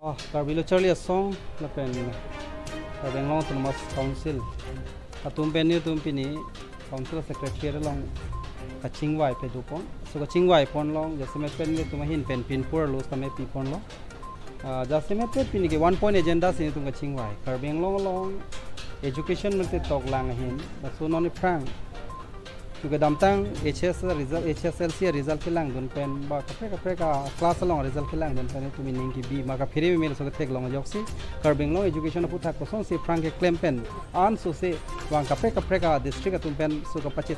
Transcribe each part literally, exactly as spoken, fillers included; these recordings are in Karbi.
Oh, Karbi Lo Charli Asong lapen Karbi Anglong Autonomous Council atum pen nelitum pini Council Secretariat along kachingvai padopon. So kachingvai pon along jasemet pen nelitum ahin pen pinpur lo sitame pipon lo. Ah, jasemet pen pini ke one point agenda si nelitum kachingvai. Karbi Anglong along education mate toklang ahin. Laso non iphrang tu kedamtang H S result, H S L C result kelangdun pen ba kaprek kaprek a class along result kelangdun pen nelitum ining kebi ma kaphere meme laso ketheklong ajoksi Karbi Anglong education aphuthak kosonsi aphrang keklem pen anso se vang kaprek kaprek a district atum pen so kapachit,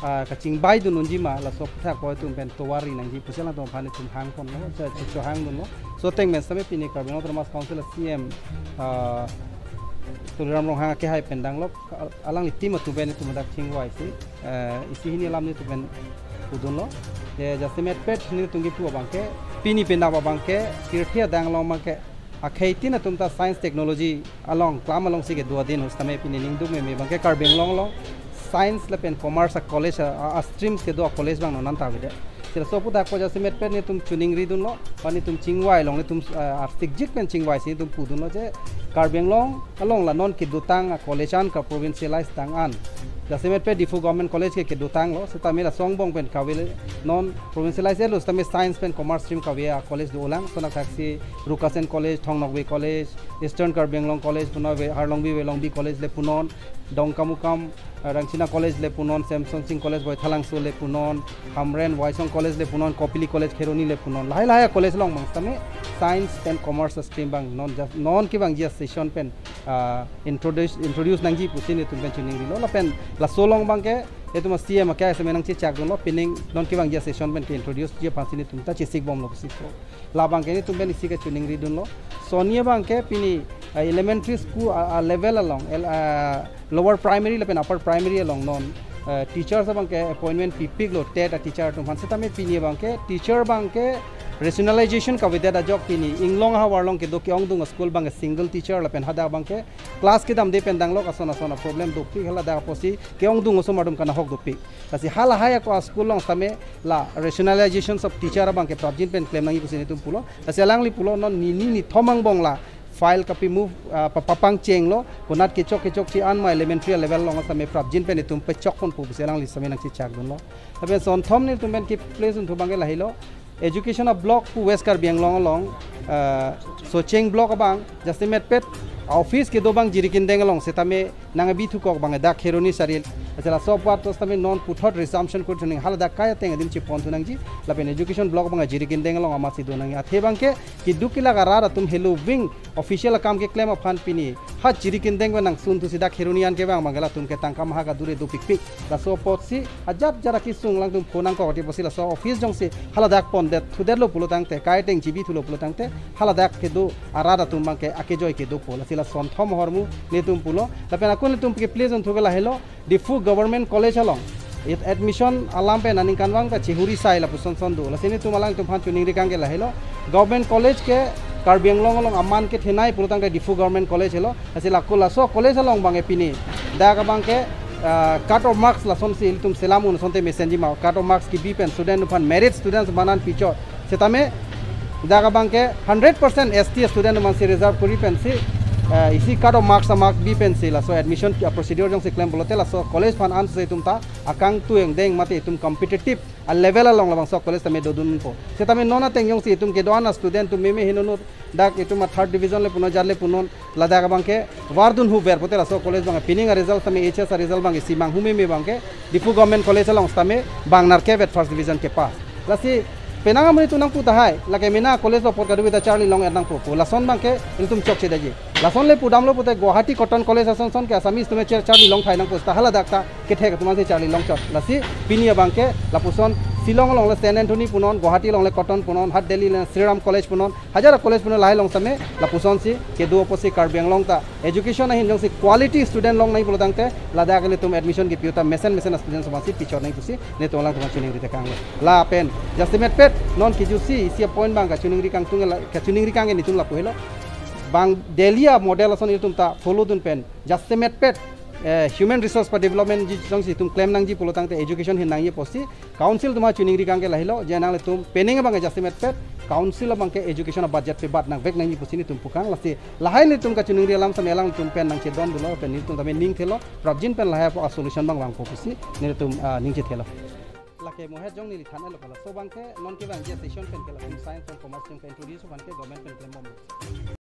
ah, kachingvai dun unji ma laso aphuthak ko atum pen tovar ri nangji pusi alangtum aphan nelitum hangponlo, cho, cho, chohangdunlo. So ateng pen sitame pini Karbi Anglong Autonomous Council C E M, ah, Tuliram Ronghang akehai pen danglo, alangli team atum pen nelitum dak chingvaisi, eh, isi hini alam nelitum pen pudunlo. Te jasemet pen nelitum kipu abangke, pini penap abangke, pirthe adang along abangke akhei tin atum ta science technology along klam alongsi kedo adin ahut sitame pini ningduk meme abangke Karbi Anglong along science lapen commerce a college a, a, a streams kedo a college abang non anta avedet. Si laso aphuthak ko jasemet pen nelitum choningridunlo, ba nelitum chingvai along nelitum, eh, arsikjik pen chingvaisi nelitum pudunlo je Karbi Anglong along la non kedotang a college an ka-provincialize tang an. Jasemet pen Diphu Government College ke kedotanglo, sitame laso angbong pen kave le non provincialize lo, sitame science pen commerce stream kave a college dolang, lason athaksi Rukasen College, Thong Nokbe College, Eastern Karbi Anglong College, punon ave Harlongbi Velongbi College le punon, Dongkamukam, eh, Rangchina College le punon, Semson Sing College Baithalangso le punon, Hamren Waisong College le punon, Kopili College Kheroni le punon. Lahai lahai college along abang sitame science pen commerce stream abang non just, non kevangji a session pen, ah, introduce, introduce nangji pusi nelitum pen choningrilo. Lapen laso along abangke nelitum a C E M akehai sitame nangchechakdunlo, pining non kevangji a session pen ke-introduce ji aphansi nelitum ta chesikbomlo pusi ko. La abangke nelitum pen isi kachoningridunlo. Soni abangke pini, ah, elementary school a, a level along, el, ah, lower primary lapen upper primary along non, ah, teachers abangke appointment pipiklo TET a teacher atum aphan, sitame pini abangke teacher abangke rationalization kavedet ajok pini inglong ahavar along kedo ke-ongdung a school abangke single teacher lapen hadak abangke class kedamde pen danglok ason ason a problem dopik, haladak apotsi ke-ongdung osomar atum kanahok dopik. Lasi halahai ako a school along sitame la rationalizations of teacher abangke prapjin pen klem nangji pusi nelitum pulo. Lasi alangli pulo non nini nithom angbong la file kapi move, ah, pa, papangchenglo, konat kechok kechokche an ma elementary level along sitame prapjin pen itum pechokponpo pusi alangli sitame nangchechakdunlo. Lapen sonthom nelitum pen ke-place dunthu abangke lahelo. Education a block pu West Karbi Anglong along, ah, Socheng block abang, jasemet pen office kedo abang Jirikindeng along sitame nangkebi thukok abang dak Kheroni Sariali. Lasi laso apot to sitame non puthot resumption kurthuning, haladak kai ateng adim cheponthu nangji. Lapen education block abang Jirikindeng along amatsi do nangji. Athe abangke keduk kelak arat atum helo wing official akam keklem aphan pini ha Jirikindeng pen nangsunthusi dak Kheroni an kevang abangke latum ke tangka maha kadure dopikpik. Laso apotsi ajat jara kesung alangtum phone nangkok ati apotsi laso office jongsi haladak pondet thudetlo pulo tangte, kai ateng chebi thulo pulo tangte, haladak kedo arat atum abangke akejoi kedopo. Lasi la sonthom ahormu nelitum pulo. Lapen ako nelitum ke-place dunthu ke lahelo, Diphu Government College along it admission alam pen aningkanvang ta chihuri sai lapuson son do. Lasi nelitum alangtum aphan choningri kang ke lahelo. Government College ke Karbi Anglong along aman kethenei pulo tangte Diphu Government College helo. Lasi lako laso college along abangke pini dak abangke, ah, cut off marks lasonsi ilitum selam un asonte mesenji ma, cut off marks kebi pen student atum aphan, merit students atum aphan an pichot. Sitame dak abangke hundred percent S T student atum aphansi reserve kuri pensi, eh, isi cut off marks a mark bi pensi laso admission, ah, procedure jongsi klem pulote laso college aphan ansi itum ta akangtui angdeng mate itum competitive a level along labangso college tame dodunpo. Sitame non ateng jongsi itum kedo-an a student atum meme hinonut dak itum a third division le punon, jat le punon, ladak abangke vardunhu ver pulote laso college abangke pining a result tame H S a result abangke isi manghu meme abangke Diphu Government College along sitame bang nerkep-et first division kepass. Lasi penang amonit atum nangpu tahai, lake mena college lo apot kadokave ta charli long-et nangpo pu. Lason abangke ilitum chokche daji. Lason le pudamlo pulote Guwahati Cotton College ason son ke Assamese atum char-, charli long thai nangpo seta haladak ta kethek atum ansi charli long chot. Lasi pini abangke lapuson Shillong along le Saint Anthony punon, Guwahati along le Cotton punon, hat Delhi le Shriram College punon, hajar a college punon lahai along sitame lapusonsi kedo apotsi Karbi Anglong ta education ahin jongsi quality student long nangji pulo tangte ladak nelitum admission kepi ahut ta mesen mesen a student atum aphansi pichot nangji pusi nelitum alangtum aphan choningri tekanglo. Lapen jasemet pen non kijutsi isi a point abang kachoningri kangtung la, kachoningri kang ke nelitum lapu helo. Bang Delhi a model ason ilitum ta follow dun pen jasemet pen eh, human resource pu development ji jongsi itum klem nangji pulo tangte education ahin nangji pusi council atum kachiningri kang ke lahelo, je nanglitum penang abang ke jasemet pet council abang ke education budget pe bat nangvek nangji pusi nelitum pu kang. Lasi lahai nelitum kachiningri alam same alangtum pen nangchedon dolo, pen nelitum tame ning thelo, prapjin pen lahai apo a-solution abang vangpo pusi nelitum, ah, ning chethelo. Lake mohet jong neli than elo kala. So abang ke non kevangji a-session pen ke latum science and commerce jong ke introduce abang ke government pen klembom.